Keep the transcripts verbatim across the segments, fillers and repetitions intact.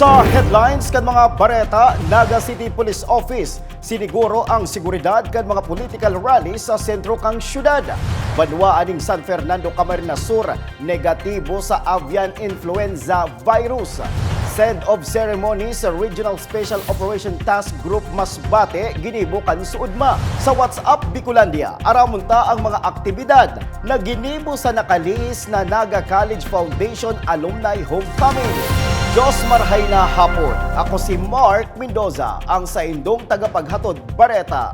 Sa headlines kan mga bareta, Naga City Police Office, siniguro ang seguridad kan mga political rally sa sentro kan syudad. Banwaan nin San Fernando, Camarines Sur, negatibo sa avian influenza virus. Send of ceremony sa Regional Special Operation Task Group Masbate ginibo kan suodma. Sa What's Up Bicolandia, aramon ta ang mga aktibidad na ginibo sa nakalihis na Naga College Foundation Alumni Homecoming. Diyos marhay na hapon. Ako si Mark Mendoza, ang saindong tagapaghatod bareta.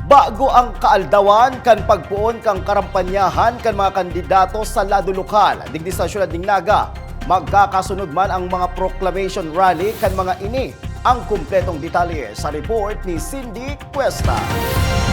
Bago ang kaaldawan kan pagpoon kan karampanyahan kan mga kandidato sa lado lokal digdi sa siyudad nin Naga, magkakasunod man ang mga proclamation rally kan mga ini. Ang kumpletong detalye sa report ni Cindy Cuesta.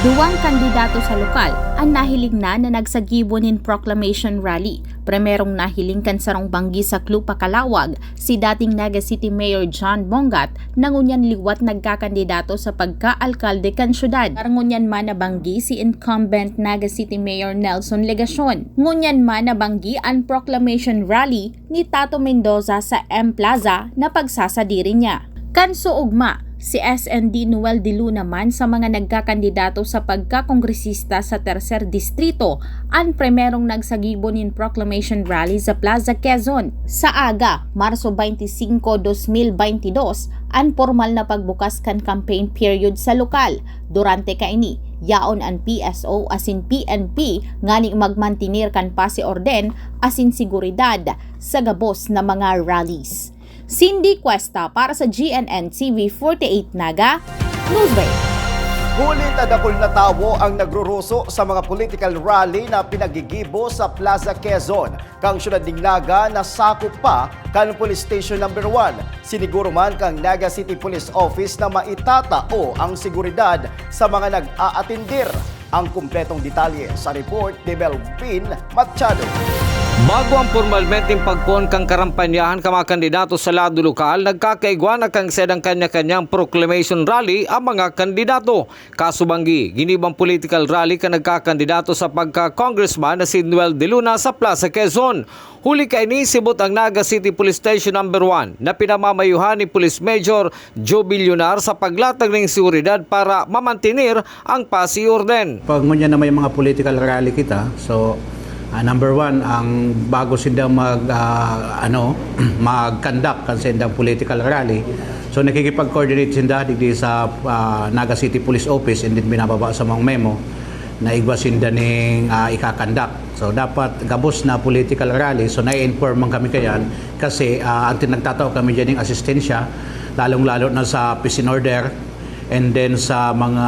Duwang kandidato sa lokal an nahiling na na nagsagibo nin proclamation rally. Primerong nahiling kan sarong banggi sa Club Pakalawag, si dating Naga City Mayor John Bongat, na ngunyan liwat nagkakandidato sa pagka-alkalde kan syudad. Ngunyan man nabanggi si incumbent Naga City Mayor Nelson Legacion. Ngunyan man nabanggi an proclamation rally ni Tato Mendoza sa M Plaza na pagsasadiri niya. Kan suugma, si S N D Noel de Luna man sa mga nagkakandidato sa pagkakongresista sa Tercer Distrito, an primerong nagsagibo nin proclamation rally sa Plaza Quezon. Sa aga, Marso twenty-five, twenty twenty-two, an pormal na pagbukas kan campaign period sa lokal. Durante kaini, yaon an P S O asin P N P nganing magmantener kan pasi orden asin seguridad sa gabos na mga rallies. Cindy Cuesta para sa G N N T V forty-eight Naga, Newsbreak. Huli ta dakul na tawo ang nagruruso sa mga political rally na pinagigibo sa Plaza Quezon, kan syudad nin Naga na sakop pa kan Police Station Number One. Siniguro man kan Naga City Police Office na maitatao ang seguridad sa mga nag-aatindir. Ang kumpletong detalye sa report ni Melvin Machado. Bago ang pormalmenteng pagpoon kan karampanyahan kan mga kandidato sa lado lokal, nagkakaigwa na kan saindang kanya-kanyang proclamation rally ang mga kandidato. Kasubanggi, ginibo an political rally kan nagkakandidato sa pagka-congressman na si Noel de Luna sa Plaza Quezon. Huli kaini, sibot ang Naga City Police Station Number One na pinamamayuhan ni Police Major Joby Lunar sa paglatag nin seguridad para mamantener ang pasi orden. Pag ngunyan na may mga political rally kita, so ah, number one, ang bago sinda mag ah, ano, mag-conduct kan sindang political rally. So nakikipag-coordinate sinda digdi sa ah, Naga City Police Office, and then binababa sa mga memo na igwa sinda ning ah, ika-conduct. So dapat gabos na political rally, so na-inform man kami kayan kasi ah, ang tin- nagtatao kami dyan ng asistensya, lalong-lalo na sa peace and order, and then sa mga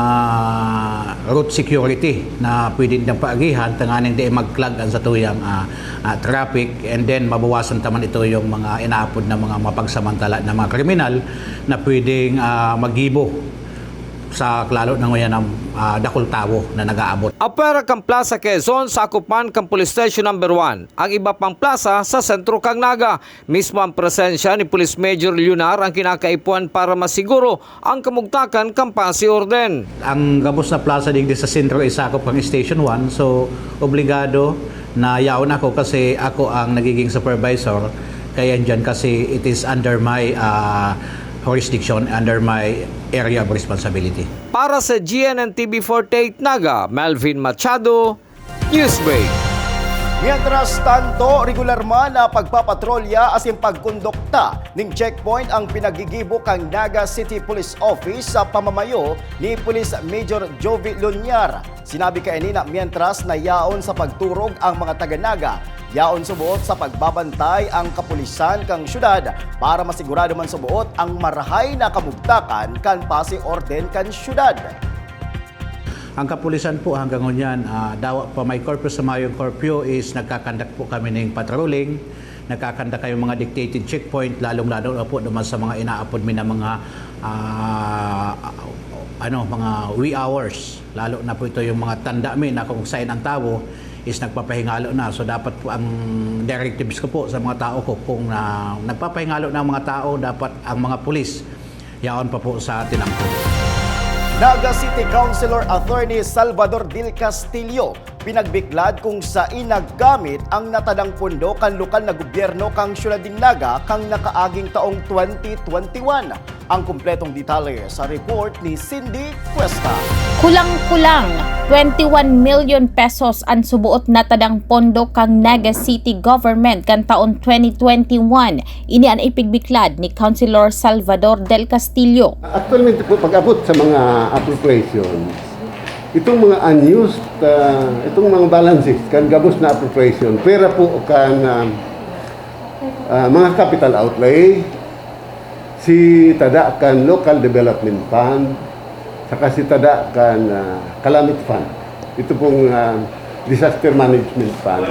road security na pwede nang paagihan tanganing di mag-clog ang satuyang ah, ah, traffic, and then mabawasan ta man ito yung mga inaapod na mga mapagsamantala na mga kriminal na pwedeng ah, magibo sa lalo na ngayon ang ah, dakul tawo na nag-aabot. Apwera kan Plaza Quezon, sakop man kan Police Station Number One ang iba pang plaza sa sentro kan Naga. Mismo ang presensya ni Police Major Lunar ang kinakaipuhan para masiguro ang kamugtakan kan pasi orden. Ang gabos na plaza digdi sa sentro is sakop kan Station One, so obligado na yaon ako kasi ako ang nagiging supervisor, kaya dyan kasi it is under my ah, jurisdiction, under my area of responsibility. Para sa G N N T V forty-eight Naga, Melvin Machado, Newsbreak. Mientras tanto, regular man na pagpapatrolya asin pagkondukta ning checkpoint ang pinagigibo kan Naga City Police Office sa pamamayo ni Police Major Jovi Lunyar. Sinabi kaini na mientras na yaon sa pagturog ang mga taga-Naga, yaon suboot sa pagbabantay ang kapulisan kan syudad para masigurado man suboot ang marahay na kamugtakan kan pasi orden kan syudad. Ang kapulisan po hanggang ngunyan, ah, dawa pa may curfew sa mayong curfew is nagkakandak po kami ng patrolling, nagkakandak kami mga dictated checkpoint, lalong-lalo na po naman sa mga inaapod mi na mga ah, ano, mga wee hours. Lalo na po ito yung mga tanda mi na kung saan ang tawo is nagpapahingalo na. So dapat po ang directives ko po sa mga tao ko, kung ah, nagpapahingalo na ang mga tao, dapat ang mga pulis yaon pa po sa tinampo. Naga City Councilor Attorney Salvador Dil Castillo Pinagbiklad kung saen nagamit ang natadang pondo kan lokal na gobyerno kan siyudad nin Naga kan nakaaging taong twenty twenty-one. Ang kompletong detalye sa report ni Cindy Cuesta. Kulang-kulang twenty-one million pesos an suboot na tadang pondo kan Naga City Government kan taon twenty twenty-one. Ini an ipigbiklad ni Councilor Salvador Del Castillo. Actualmente po, pag-abot sa mga appropriation, itong mga unused, ah, itong mga balances kan gabos na appropriation, pera po kan, ah, ah, mga capital outlay, si tada kan local development fund, saka si tada kan, ah, calamity fund. Ito pong, ah, disaster management fund.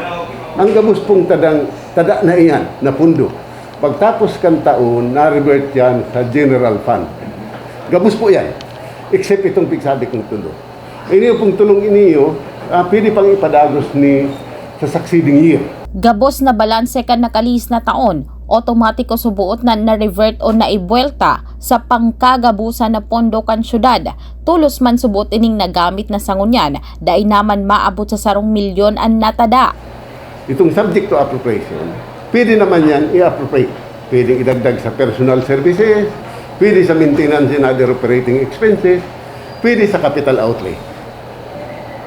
Ang gabos pong tadang, tada na iyan na pundo, pagtapos kan taon, na-revert yan sa general fund. Gabos po yan, except itong pigsabi kong tulo. Ini pong tulong iniyo, ah, pwede pang ipadagos ni sa succeeding year. Gabos na balanse kan nakalihis na taon, otomatiko suboot na na-revert o naibuwelta sa pangkagabusan na pondo kan syudad. Tolos man suboot ining nagamit na sa ngunyan, dai naman maabot sa sarong milyon an natada. Itong subject to appropriation, pwede naman yan i-appropriate. Pwedeng idagdag sa personal services, pwede sa maintenance and other operating expenses, pwede sa capital outlay.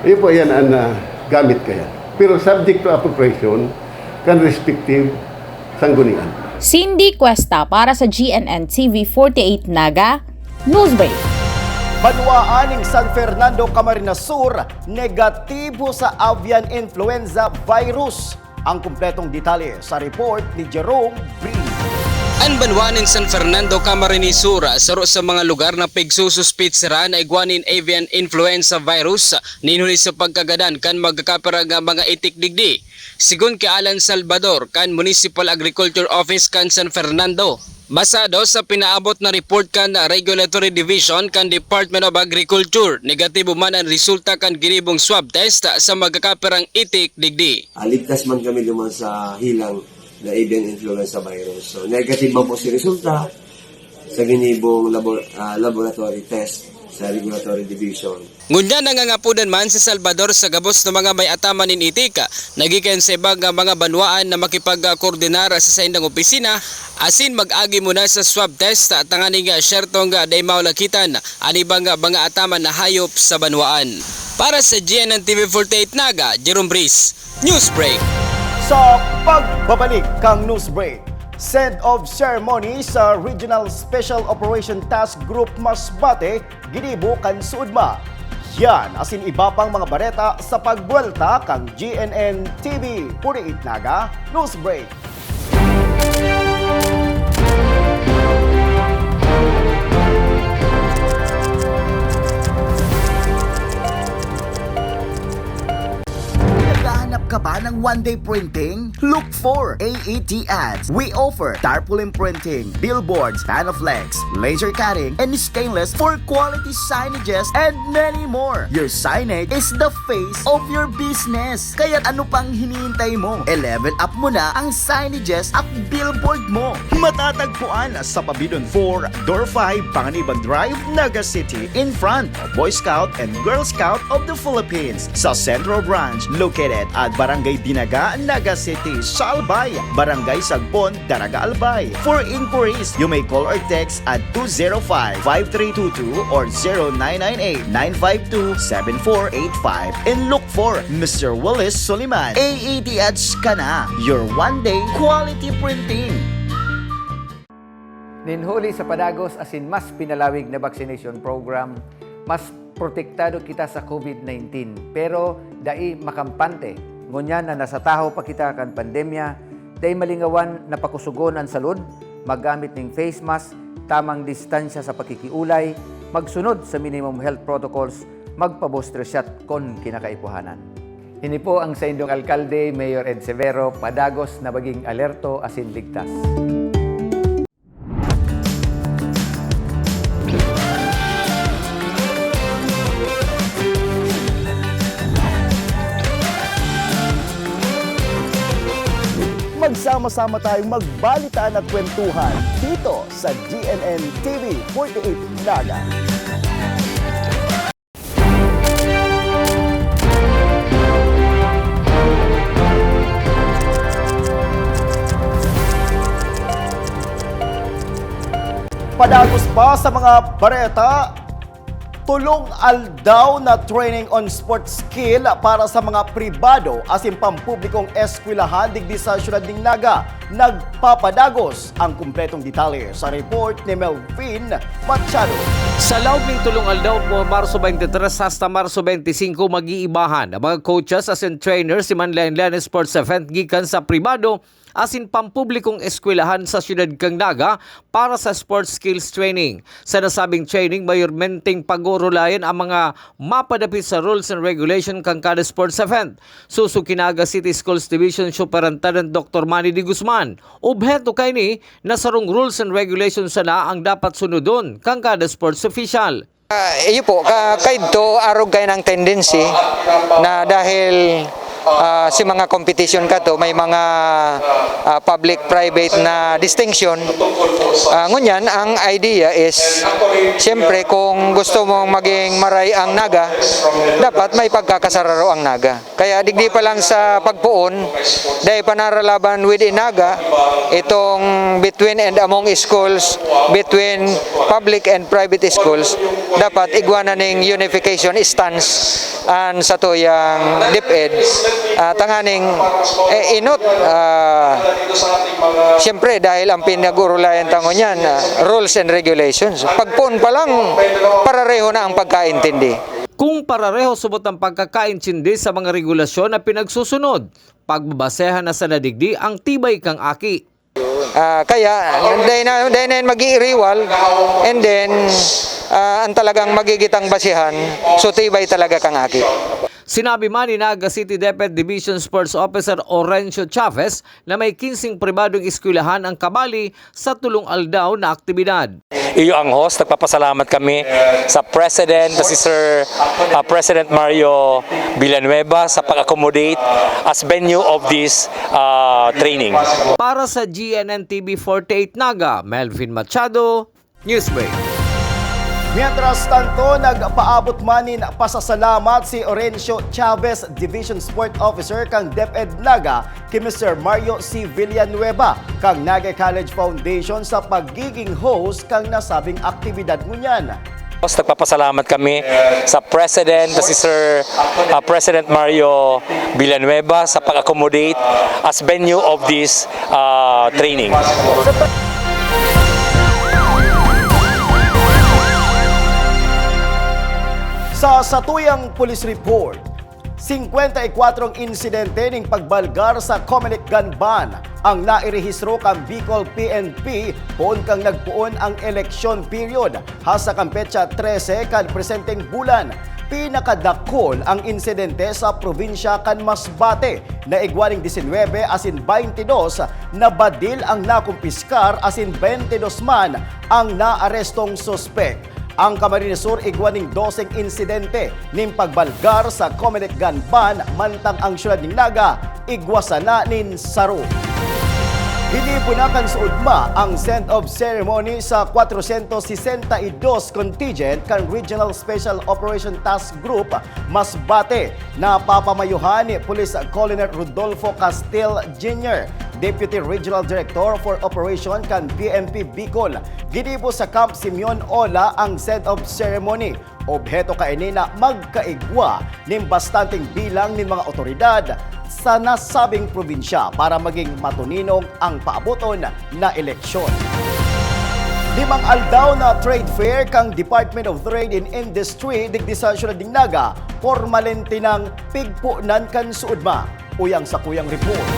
Iyo po yan ang, ah, gamit kaya. Pero subject to appropriation kan respective sanggunian. Cindy Cuesta para sa G N N T V forty-eight Naga, Newsbreak. Banwaan nin San Fernando, Camarines Sur, negatibo sa avian influenza virus. Ang kompletong detalye sa report ni Jerome Brito. An banwaan nin San Fernando, Camarines Sur, saro sa mga lugar na pigsususpitsaran na igwa nin avian influenza virus nin huli sa pagkagadan kan magkakapirang mga itik digdi. Sigon ki Alan Salvador kan Municipal Agriculture Office kan San Fernando, basado sa pinaabot na report kan Regulatory Division kan Department of Agriculture, negatibo man an resulta kan ginibong swab test sa magkakapirang itik digdi. Ah, ligtas man kami duman sa hilang na avian influenza virus. So, negative man po si resulta sa ginibong labo-, ah, laboratory test sa Regulatory Division. Ngunyan, nangangapodan man si Salvador sa gabos na mga may ataman nin itik na gikan sa iba nga mga banwaan na makipagkoordinar sa saindang opisina asin mag-agi muna sa swab test tanganing syertong dai maulakitan an ibang mga ataman na hayop sa banwaan. Para sa G N N T V forty-eight Naga, Jerome Breeze, Newsbreak. Sa pagbabalik kan Newsbreak, send-off ceremony sa Regional Special Operation Task Group Masbate, ginibo kan SODMA. Yan asin iba pang mga bareta sa pagbuwelta kan G N N T V forty-eight Naga Newsbreak. Naghahanap ka ba ng one-day printing? Look for A E T Ads. We offer tarpaulin printing, billboards, Panaflex, laser cutting, and stainless for quality signages, and many more. Your signage is the face of your business. Kaya ano pang hinihintay mo? I-level up mo na ang signages at billboard mo. Matatagpuan sa Pabidon four, Door five, Panganiban Drive, Naga City, in front of Boy Scout and Girl Scout of the Philippines. Sa Central Branch, located at Barangay Dinaga, Naga City, sa Albay, Barangay Sagbon, Daraga, Albay. For inquiries, you may call or text at two zero five, five three two two or zero nine nine eight, nine five two, seven four eight five and look for Mister Willis Soliman. A E T Ads ka na, your one-day quality printing. Nin huli sa padagos asin mas pinalawig na vaccination program, mas protektado kita sa COVID nineteen, pero dai makampante. Ngunyan na nasa tahaw pa kita kan pandemya, dai malingawan na pakusogon an salud, maggamit nin face mask, tamang distansya sa pakikiulay, magsunod sa minimum health protocols, magpa-booster shot kon kinakaipuhanan. Ini po ang saindong alkalde, Mayor Ed Severo, padagos na maging alerto asin ligtas. Magsama-sama tayong magbalitaan at kwentuhan dito sa G N N T V forty-eight Naga. Dagos pa sa mga bareta, tulong aldaw na training on sports skill para sa mga pribado asin pampublikong eskwelahan digdi sa siyudad nin Naga. Nagpapadagos ang kumpletong detalye sa report ni Melvin Machado. Sa laog ning tulong aldaw, mula Marso twenty-three hasta Marso twenty-five, mag-iibahan ang mga coaches asin trainers sa mga laen-laen na sports event gikan sa pribado asin pampublikong eskwelahan sa siyudad kan Naga para sa sports skills training. Sa nasabing training, mayormenteng pag-uurulayan ang mga mapadapit sa rules and regulation kan kada sports event. Sosog ki Naga City Schools Division Superintendent Doctor Manny de Guzman, obheto kaini na sarong rules and regulation sana ang dapat sunodon kan kada sports official. Ah, iyo po, ka, kaidto, arog kayo ng tendency na dahil, ah, si mga competition kato, may mga, ah, public-private na distinction. Ah, ngunyan, ang idea is, siyempre, kung gusto mong maging maray ang Naga, dapat may pagkakasararo ang Naga. Kaya digdi pa lang sa pagpoon, dahil panaralaban with Naga, itong between and among schools, between public and private schools, dapat igwa na ning unification stance an satuyang DepEd. Ah, tanganing, eh, inot, ah, siyempre, dahil ang pinag-urulayan tango niyan, ah, rules and regulations. Pagpoon pa lang, parareho na ang pagkaintindi. Kung parareho subot ang pagkakaintindi sa mga regulasyon na pinagsusunod, pagbabasehan na sana digdi ang tibay kang aki. Ah, kaya, dahil na, dahil na yan mag-iiriwal, and then, ah, ang talagang magigitang basihan, so tibay talaga kang aki. Sinabi man ni Naga City DepEd Division Sports Officer Orencio Chavez na may kinsing pribadong eskwelahan ang kabali sa tulong aldaw na aktibidad. Iyo ang host. Nagpapasalamat kami sa President, si Sir, ah, President Mario Villanueva sa pag-accommodate as venue of this, ah, training. Para sa G N N T V forty-eight Naga, Melvin Machado, Newsbreak. Mientras tanto, nagpaabot man nin pasasalamat si Orencio Chavez, Division Sport Officer kan DepEd Naga, ki Mister Mario C. Villanueva kan Naga College Foundation sa pagiging host kan nasabing aktibidad ngunyan. Nagpapasalamat kami sa President, si Sir, ah, President Mario Villanueva sa pag-accommodate as venue of this, ah, training. Sa satuyang police report, singkwenta y kwatro ang insidente ning pagbalgar sa Comelec gun ban ang nairehistro kan Bicol P N P poon kan nagpoon ang eleksyon period hasta kan petsa trese kan presenteng bulan. Pinakadakul ang insidente sa probinsya kan Masbate na igwa nin disinwebe asin baynte dos na badil ang nakumpiskar asin baynte dos man ang naarestong suspek. Ang Camarines Sur igwa nin doseng insidente nin pagbalgar sa Comelec gun ban, mantang ang siyudad nin Naga igwa sana nin saro. Ginibo na kan SODMA ang send-off ceremony sa kwatrosyentos sesenta y dos contingent kan Regional Special Operation Task Group Masbate, na papamayohan ni Police Colonel Rodolfo Castil Junior, Deputy Regional Director for Operation kan P N P Bicol. Ginibo sa Camp Simeon Ola ang send-off ceremony. Obheto kaini na magkaigwa nin bastanteng bilang nin mga otoridad sa nasabing probinsya para maging matuninong ang paaboton na eleksyon. Limang aldaw na trade fair kan Department of Trade and Industry digdi sa siyudad nin Naga, pormalente nang pigponan kan SODMA. Uya ang sakuyang report.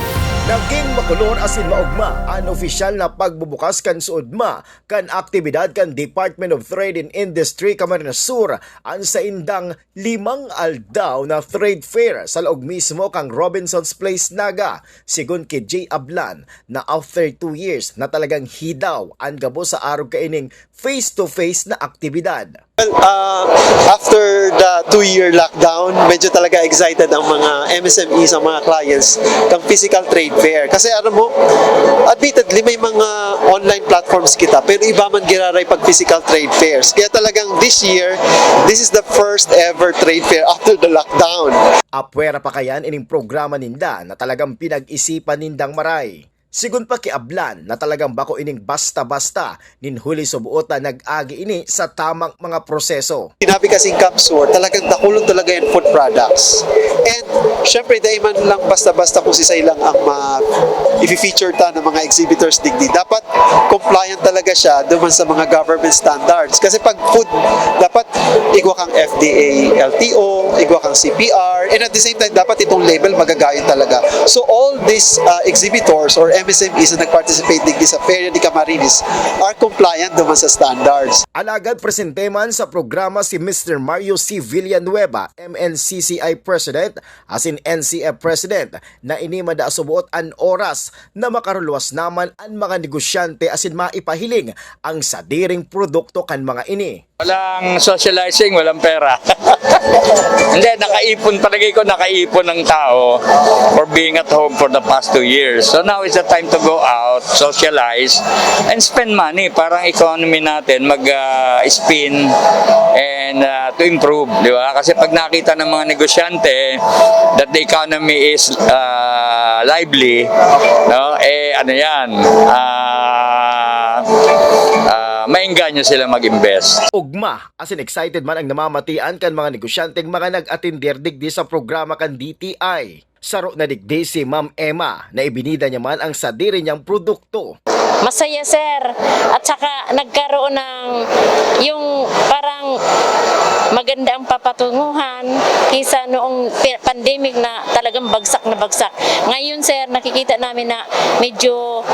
Naging makulor asin maogma an opisyal na pagbubukas kan SODMA kan aktibidad kan Department of Trade and Industry Camarines Sur, an saindang limang aldaw na trade fair sa laog mismo kan Robinson's Place Naga, sigon ki Jay Ablan, na after two years na talagang hidaw an gabos sa arog kaining face-to-face na aktibidad. Well, ah, after the two-year lockdown, medyo talaga excited ang mga M S M Es, ang mga clients, kang physical trade fair. Kasi alam mo, admittedly, may mga online platforms kita, pero iba man giraray pag physical trade fairs. Kaya talagang this year, this is the first ever trade fair after the lockdown. Apwera pa kayan ining programa ninda na talagang pinag-isipan nindang maray. Sigon pa ki Ablan na talagang bako ining basta-basta nin huli subuot na nag-agi ini sa tamang mga proseso. Sinabi kasing CamSur, talagang dakulon talaga yung food products. And syempre, dai man lang basta-basta kung sisay lang ang ma i-feature ta ng mga exhibitors digdi. Dapat compliant talaga siya duman sa mga government standards. Kasi pag food, dapat igwa kang F D A L T O, igwa kang C P R, and at the same time, dapat itong label magagayon talaga. So all these uh, exhibitors or M S M Es na nag-participate digdi sa Feria de Camarines are compliant duman sa standards. Alagad presente man sa programa si Mister Mario C. Villanueva, M N C C I President, asin N C F President, na ini mada subuot an oras na makaruluwas naman an mga negosyante asin maipahiling ang sadiring produkto kan mga ini. Walang socializing, walang pera. Hindi, nakaipon, palagay ko nakaipon ang tao for being at home for the past two years. So now is the time to go out, socialize, and spend money para ang economy natin mag-spin and uh, to improve, di ba? Kasi pag nakita ng mga negosyante that the economy is uh, lively, no? Eh ano yan, uh, uh, maengganyo sila mag-invest. Ugma, asin excited man ang namamatian kan mga negosyanteng mga nag-atender digdi sa programa kan D T I. Saro na digdi si Ma'am Emma na ibinida niya man ang sadiri niyang produkto. Masaya, sir. At saka nagkaroon ng yung parang maganda ang papatunguhan kaysa noong pandemic na talagang bagsak na bagsak. Ngayon, sir, nakikita namin na medyo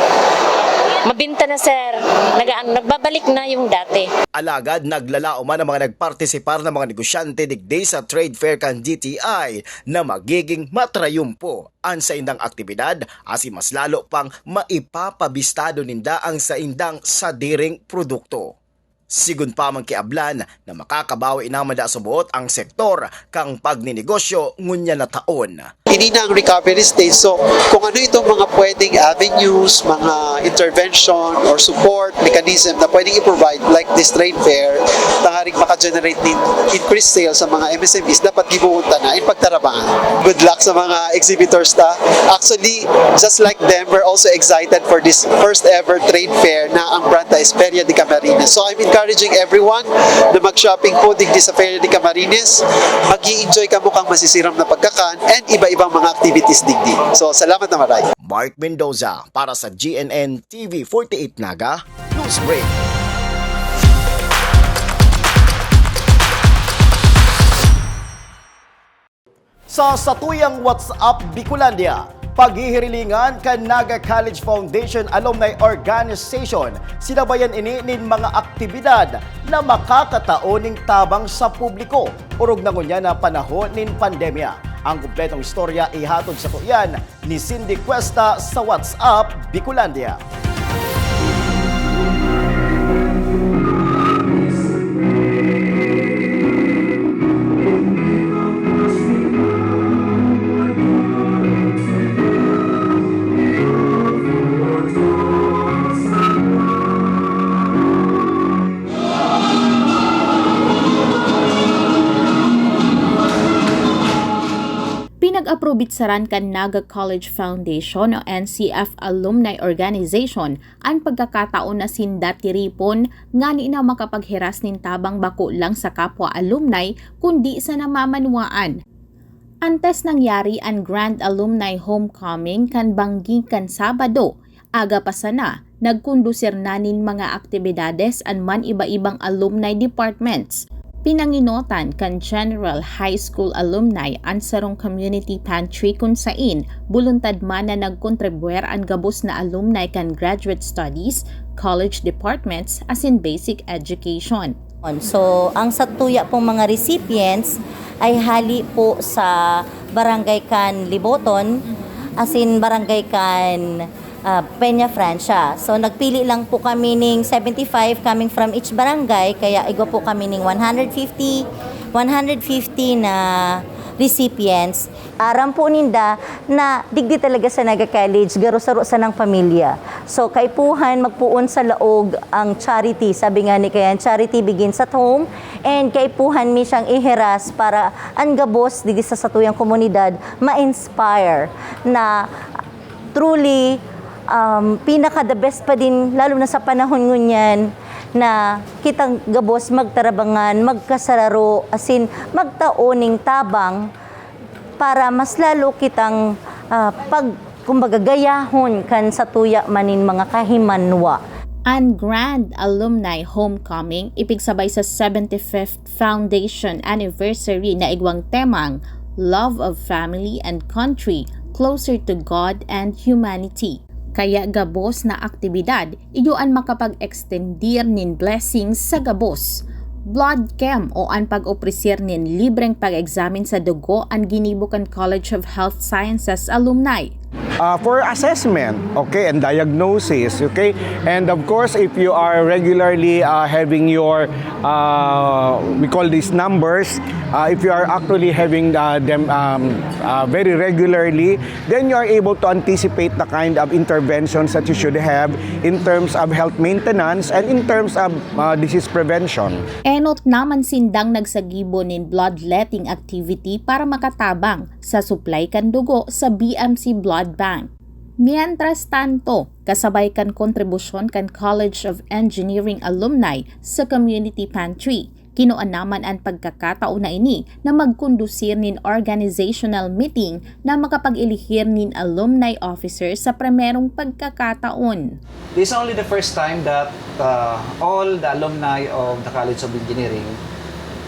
mabinta na, sir. Nagaan, nagbabalik na yung dati. Alagad naglalaom man ang mga nagpartisipar na mga negosyante digdi sa trade fair kan D T I na magiging matrayumpo an saindang aktibidad asin mas lalo pang maipapabistado ninda ang saindang sadiring produkto. Sigon pa man ki Ablan na makakabawi na mada sa buot ang sektor kan pagninegosyo ngunyan na taon. Ini na ang recovery stage. So, kung ano itong mga pwedeng avenues, mga intervention or support mechanism na pwedeng i-provide like this trade fair, tangaring maka-generate nin increased sales sa mga M S M Es, dapat gibohon ta na in pagtarabangan. Good luck sa mga exhibitors ta. Actually, just like them, we're also excited for this first ever trade fair na ang brand ta is Feria de Camarines. So I'm encouraging everyone na mag-shopping po digdi sa Feria de Camarines. Mag-i-enjoy kamo kang masisiram na pagkakan and iba-ibang mga activities digdi. So salamat na maray. Mark Mendoza para sa G N N T V forty-eight Naga News Break. Sa satuyang WhatsApp Bicolandia, paghihirilingan kan Naga College Foundation Alumni Organization. Sinabayan ini nin mga aktibidad na makakatao nin tabang sa publiko, orog na ngunyan na panahon nin pandemya. Ang kumpletong istorya ihatod sa kuyan ni Cindy Cuesta sa WhatsApp Bicolandia. Pinag-aprobitsaran kan Naga College Foundation o N C F Alumni Organization an pagkakataon na sinda tiripon ngani na makapaghiras nin tabang bako lang sa kapwa alumni kundi sa namamanwaan. Antes nangyari an Grand Alumni Homecoming kan banggi kan Sabado, aga pa sana, nagkondusir na nin mga aktibidades an man iba-ibang alumni departments. Pinanginotan kan General High School Alumni an sarong community pantry kun sain buluntad man na nagkontribwer an gabos na alumni kan graduate studies, college departments, asin basic education. So, ang satuya pong mga recipients ay hali po sa barangay kan Liboton, asin barangay kan uh, Peña Francia. So nagpili lang po kami ning seventy-five coming from each barangay, kaya igwa po kami ning one hundred fifty, one hundred fifty na recipients. Aram po ninda na digdi talaga sa Naga College, garo saro sanang pamilya. So kaipuhan magpuon sa laog ang charity. Sabi nga ni kayan, charity begins at home. And kaipuhan mi siyang ihiras para ang gabos digdi sa satuyang komunidad ma-inspire na truly Um, pinaka the best pa din, lalo na sa panahon ngunyan, na kitang gabos magtarabangan, magkasararo, asin magtao ning tabang para mas lalo kitang, ah, pag-, kumbaga, gayahon kan satuya man nin mga kahimanwa. An Grand Alumni Homecoming ipigsabay sa seventy-fifth Foundation Anniversary na igwang temang Love of Family and Country, Closer to God and Humanity. Kaya gabos na aktibidad, iyo an makapag-extendir nin blessings sa gabos. Blood Chem o an pag-opresir nin libreng pag-examine sa dugo an ginibo kan College of Health Sciences alumni. Uh, for assessment, okay, and diagnosis, okay, and of course, if you are regularly uh, having your, uh, we call these numbers, uh, if you are actually having uh, them um, uh, very regularly, then you are able to anticipate the kind of interventions that you should have in terms of health maintenance and in terms of uh, disease prevention. Enot naman sindang nagsagibo nin bloodletting activity para makatabang sa supply kan dugo sa B M C Blood Bank. Mientras tanto, kasabay kan kontribusyon kan College of Engineering alumni sa Community Pantry, kinua naman an pagkakataon na ini na magkondusir nin organizational meeting na makapag-elihir nin alumni officer sa primerong pagkakataon. This is only the first time that uh, all the alumni of the College of Engineering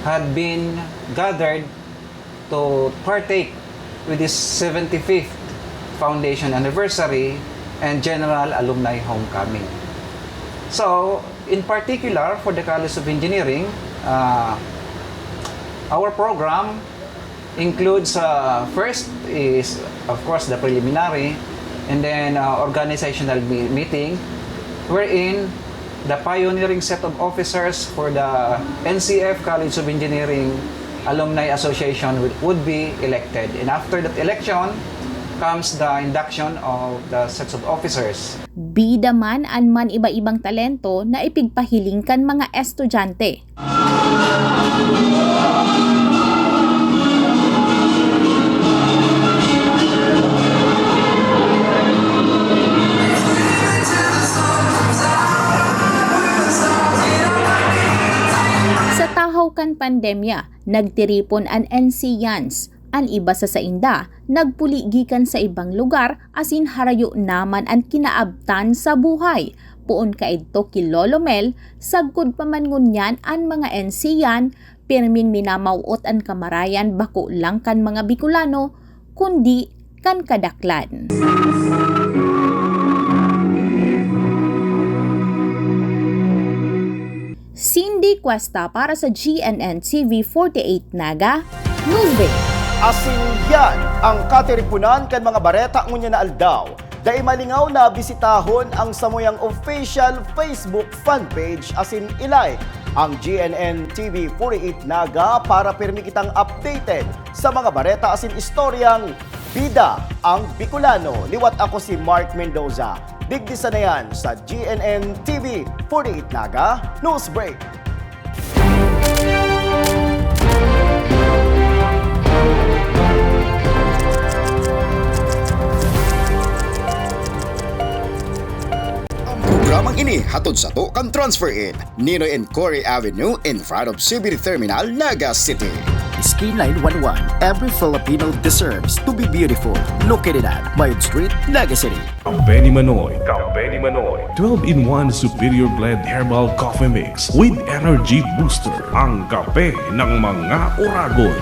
had been gathered to partake with this seventy-fifth foundation anniversary and general alumni homecoming. So, in particular, for the College of Engineering, uh, our program includes, uh, first is, of course, the preliminary, and then uh, organizational me- meeting, wherein the pioneering set of officers for the N C F College of Engineering Alumni Association would, would be elected. And after that election comes the induction of the sets of officers. Bida man an man-iba-ibang talento na ipigpahiling kan mga estudyante. Sa tahaw kan pandemya, nagtiripon an N C Yans. An iba sa sainda nagpuli gikan sa ibang lugar asin harayo naman an kinaabtan sa buhay. Poon kaidto ki Lolo Mel, sagkod pa man ngunyan an mga N C Yan, pirming minamawot an kamarayan bako lang kan mga Bicolano, kundi kan kadaklan. Cindy Cuesta para sa G N N T V forty-eight Naga, Newsbreak. Asin yan ang katiriponan kan mga bareta ngunyan na aldaw. Dai malingaw na bisitahon ang samuyang official Facebook fan page asin i-like ang G N N T V forty-eight Naga para pirmi kitang updated sa mga bareta asin istoryang bida ang Bicolano. Liwat ako si Mark Mendoza. Digdi sana yan sa G N N T V forty-eight Naga News Break. Ang programang ini hatod sato kan Transfer In, Ninoy and Cory Avenue in front of C B D Terminal, Naga City. Skyline one one, every Filipino deserves to be beautiful. Located at Mayog Street, Naga City. Kape ni Manoy, Kape ni Manoy. Twelve-in-one Superior Blend Herbal Coffee Mix with Energy Booster. Ang kape ng mga oragon.